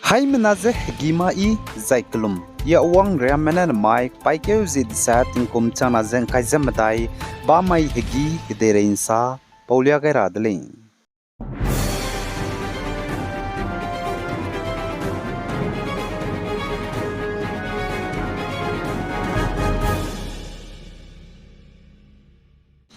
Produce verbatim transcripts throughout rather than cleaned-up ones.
Haimena je hegî ma i, zai kelum, ya wang riammena ne mai, paîkeu zi desa tingkum changna je ngkai ze medai, bamai hegî kedeirei nsa, paulia gai ra de lei.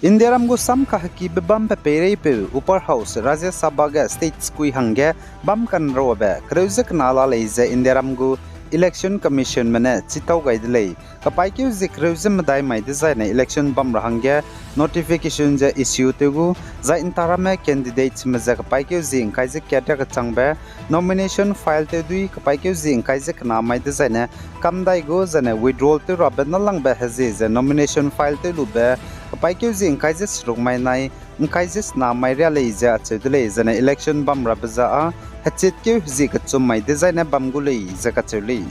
Indiaram gu sam kahekibe bambe peireipeu Upper House Rajya Sabha ge states kui hangge bam kanrabe kereu ze kena la lei ze Indiaram gu Election Commissionme ne chitau gai de lei. Kepaîkeu zi kereu ze medai mai dezaine election bam ra hangge notification ze issue tew gu, zai ntaramme candidatesme ze kepaîkeu zi ngkai ze kat riakechangbe nomination file tew dui kepaîkeu zi ngkai ze kena mai dezaine kamdai gu, zaine withdrawal tew rabe nâlangbe hezie ze nomination file tew lube kepaîkeu zi ngkai ze seruk mai nai ngkai ze sena mai ria lei ze acheu de lei, zaine election bam rabe za â hechitkeu hezie kechum mai dezaine bam gu lei ze kacheu lei.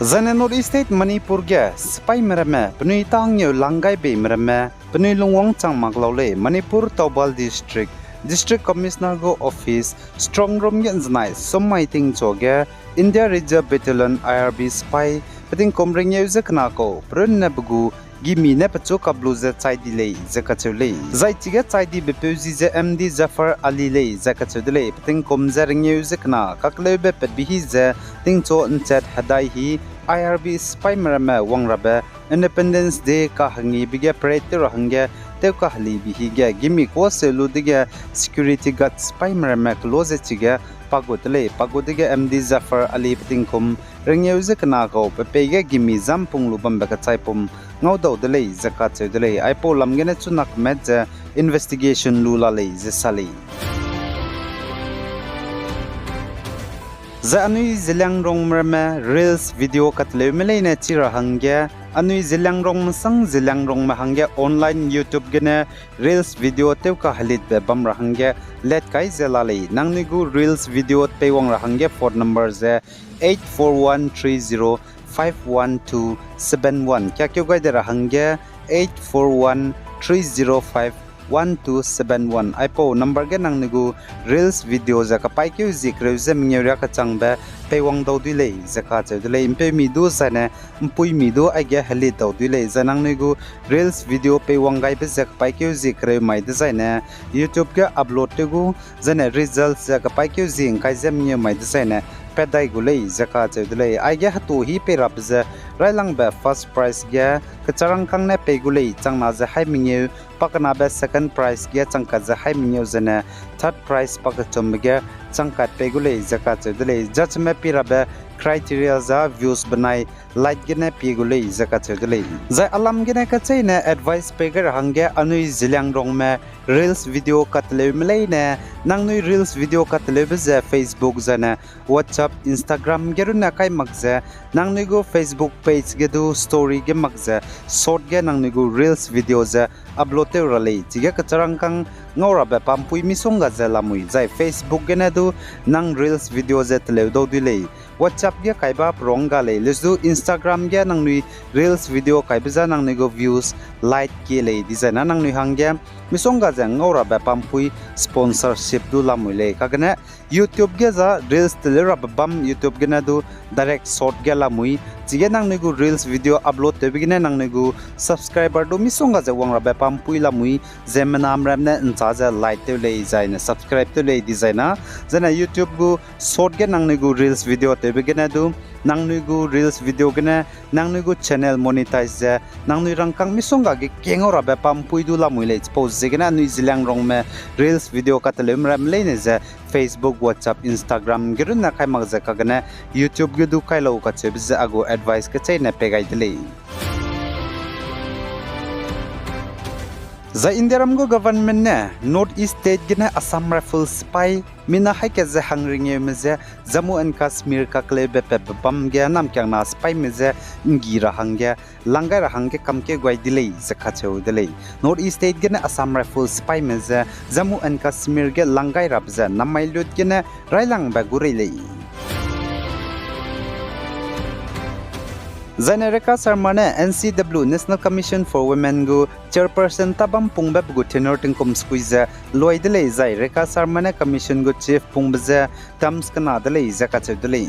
Zaine North East State Manipur ge sipaîme ramme penui tâ ngeu lang gai beime ramme penui lungwang chang mak lau lei. Manipur Thoubal District, District Commissioner gu office strong room ge nzenai summai tingchu ge India Reserve Battalion, I R B, sipaî petingkum rengeu ze kena kau perunne be gu gimi ne pechu kap lu ze chai di lei ze kacheu lei. Zai chige chai dibe peu zi ze M D Zafar Ali lei ze kacheu de lei. Petingkum ze rengeu ze kena kakleube patbe hi ze tingchu nchat hedai hi I R B sipaîme ramme wang rabe Independence Day kahengibe ge parade tew ra hangge tew kahelibe hi ge gimi kuâ seu lu dege security guard sipaîme ramme kelo ze chige pa gu de lei. Pa gu dege M D Zafar Ali petingkum rengeu ze kena kau pe pei ge gimi zampung lu bambe kechaipum ngaudau de lei ze kacheu de lei. Aipau lam gene chunakmet ze investigation lu la lei ze sa lei. Zai anui Zeliangrongme ramme reels video kateleume leine chi ra hangge, anui Zeliangrongme sang Zeliangrongme hangge online YouTube gene reels video tew kahelitbe bam ra hangge let kai ze la lei. Nangnui gu reels video peiwang ra hangge phone number ze eight four one three zero five one two seven one. Kiakeu gai de ra hangge eight four one three zero five one two seven one. Aipau number ge nangnui gu reels video ze kepaîkeu zi kereu ze mengeu riakechangbe peiwang dau dui lei ze kacheu de lei. Mpeumi du zaine mpuimi du aige helit dau dui lei. Zai nangnui gu reels video peiwang gaibe ze kepaîkeu zi kereu mai dezaine YouTube ge upload tew gu, zaine result ze kepaîkeu zi ngkai ze mengeu mai dezaine pat dai gu lei ze kacheu de lei. Aige hetu hi pei rabe ze railangbe first prize ge kecharangkâng ne pei gu lei, changna ze haî mengeu, pakenabe second prize ge changkat ze haî mengeu zene third prize pakechumbe ge changkat pei gu lei ze kacheu de lei. Judgeme pie rabe criteria za views benai like gene pie gu lei ze kacheu de lei. Zai alam gene kecheîne advice pei gai ra hangge anui Zeliangrongme reels video kateleume leine, nangnui reels video kateleube ze Facebook zaine WhatsApp, Instagram ge runne kai mak ze, nangnui gu Facebook page ge du story ge mak ze, short ge nangnui gu reels video ze upload tew ra lei. Chige kecharangkâng ngau rabe pampui misongga ze lamui zai Facebook gene du nang reels video ze teleu dau dui lei. WhatsApp ge kaiba perongga lei, lesu Instagram ge nangnui reels video kaibe za nangnui gu views, like kie lei, dezaine nangnui hangge misongga ze ngau rabe pampui sponsorship du lamui lei. Kagene YouTube ge za reels teleu rabe bam YouTube gene du direct short ge lamui. Chige nangnui gu reels video upload tewbe gene nangnui gu subscriber du misongga ze wang rabe pampui lamui, ziemmename ramme ne nchâ ze like tew lei, zaine subscribe tew lei, dezaine, zaine YouTube gu short ge nangnui gu reels video tewbe gene du, nangnui gu reels video gene, nangnui gu channel monetize ze, nangnui rangkâng misongga ge kengau rabe pampui du lamui lei. Chipau ziegene anui Zeliangrongme reels video kateleume ramme leine ze, Facebook, WhatsApp, Instagram ge runne kai mak ze kagene YouTube ge du kai lau kacheube ze a gu advice kecheîne pei gai de lei. Zai Indiaram gu government ne North East State gene Assam Rifles sipai mina haî kat ze hangringeume ze Jammu and Kashmir kakleube patbe bam ge namkiangna sipaime je nggi ra hangge, lang gai ra hangge kamkeu gai de lei ze kacheu de lei. North East State gene Assam Rifles sipaime je Jammu and Kashmir ge lang gai rabe ze namai lut gene railangbe gu rei lei. Zaine Rekha Sharma ne N C W, National Commission for Women gu chairperson tabam pungbe pe gu tenure tingkum sekui ze luai de lei, zai Rekha Sharma ne commission gu chief pungbe ze terms kena de lei ze kacheu de lei.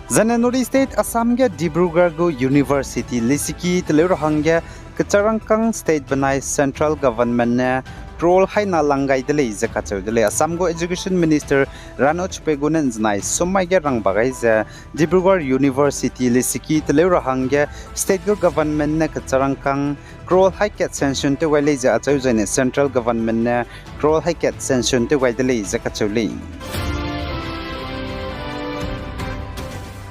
Zaine North East State Assam ge Dibrugarh gu University lisiki teleu ra hangge kecharangkâng state benai central government ne crore haina lang gai de lei ze kacheu de lei. Assam gu Education Minister Ranoj Pegu ne ’nzenai summai ge rangba gai ze, Dibrugarh University lisiki teleu ra hangge state gu government ne kecharangkâng crore hai kat sanction tew gai lei ze acheu, zaine central government ne crore hai kat sanction tew gai de lei ze kacheu lei.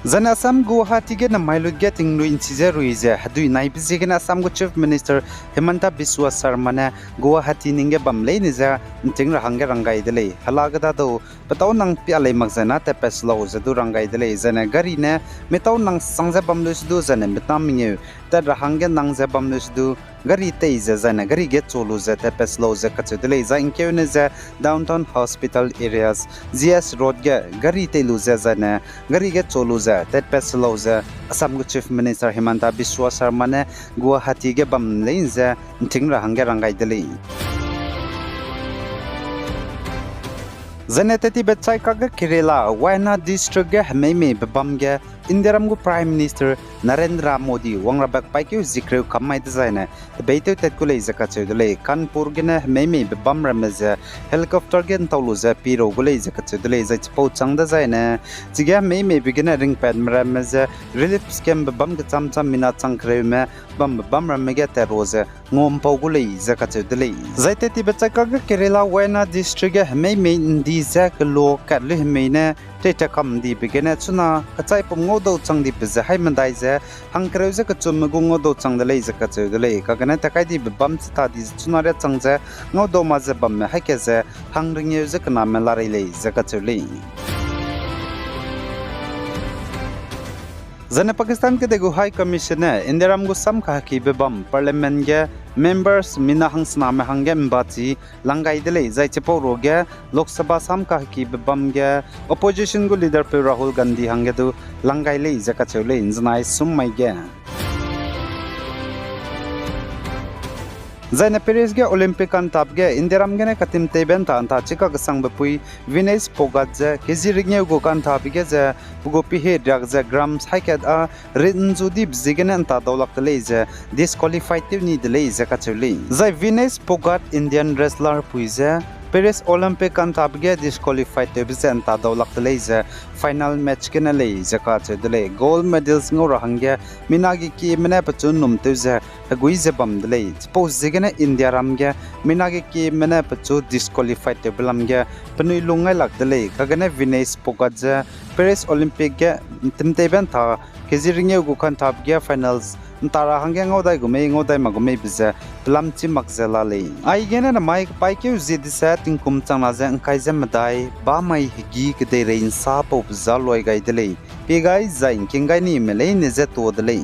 Zaine Assam Guwahati gene mailut ge tingnui ’nchi ze rui ze hedui naibe ziegene Assam gu Chief Minister Himanta Biswa Sarma ne Guwahati ning ge bam leine ze ’nting ra hangge rang gai de lei. Hela kedadau petâu nang pia lei mak zena tatpat se lau ze du rang gai de lei. Zaine gari ne mitâu nang sang ze bam lu se du, zaine mitna mengeu tat ra hangge nang ze bam lu se du, gari tei ze zaine gari ge chu lu ze tatpat se lau ze kacheu de lei. Zai ’ngkeune ze Downtown Hospital Areas, G S Road ge gari tei lu ze zaine gari ge chu lu ze tatpat se lau ze Assam gu Chief Minister Himanta Biswa Sarma ne Guwahati ge bam lei ze ’nting ra hangge rang gai de lei. Zaine tettibe chai kakge Kerala, Wayanad District ge hemeimeibe bam ge Indiaram gu Prime Minister Narendra Modi wangrabe kepaîkeu zikreu kam mai dezaine tebeîtew tat gu lei ze kacheu de lei. Kanpur gene hemeimeibe bam ramme ze helicopter ge ’ntau lu ze pirau gu lei ze kacheu de lei. Zai chipau chang dezaine chige hemeimeibe gene ringpatme ramme ze relief campbe bam kecham cham mina chang kereume bambe bam ramme ge tat ra ze ngampau gu lei ze kacheu de lei. Zai tettibe chai kakge Kerala Wayanad District ge hemeimei ’ndi ze kelo kat lu hemei ne teitakam ’ndibe gene chuna kechaipum ngaudau chang dibe ze haî medai ze hangkereu ze kechumme gu ngaudau chang de lei ze kacheu de lei. Kagene takai dibe bam chita di ze chuna riâ chang ze ngaudau ma ze bamme haî ka ze hangringeu ze kename larei lei ze kacheu lei. Zaine Pakistan kedei gu High Commission ne Indiaram gu sam kahekibe bam Parliament ge members mina hangsename hangge ’mbachi lang gai de lei, zai chipau ruage Lok Sabha sam kahekibe bam ge opposition gu leader peu Rahul Gandhi hangge du lang gai lei ze kacheu lei, ’nzenai sum mai ge. Zaine Paris ge Olympic kantap ge Indiaram gene katimteibe ’nta ’nta chika kesangbe pui Vinesh Phogat ze kezi ringeu gu kantabe ge ze pe gu pihie riak ze grams haî kat â rit ’nzu dibe ziegene ’nta dau lak de lei ze disqualified tew ni de lei ze kacheu lei. Zai Vinesh Phogat Indian wrestler pui ze Paris Olympic kantabe ge disqualified tewbe ze ’nta dau lak de lei ze final match gene lei ze kacheu de lei. Gold medals ngau ra hangge mina ge kieme ne pechu ’nnum tew ze hegui ze bam de lei. Chipau ziegene Indiaram ge mina ge kieme ne pechu disqualified tewbe lam ge penui lung ngai lak de lei. Kagene Vinesh Phogat ze Paris Olympic ge timteibe ’nta kezi ringeu gu kantabe ge finals ’nta ra hangge ngaudai gu mei, ngaudai mak gu meibe ze pelam chî mak ze la lei. Aigene namai kepaîkeu zie dese tingkum changna ze ’ngkai ze medai bamai hegî kedeirei ’nsa paube za luai gai de lei. Pie gai zai ’ngking gai nime leine je tuâ de lei.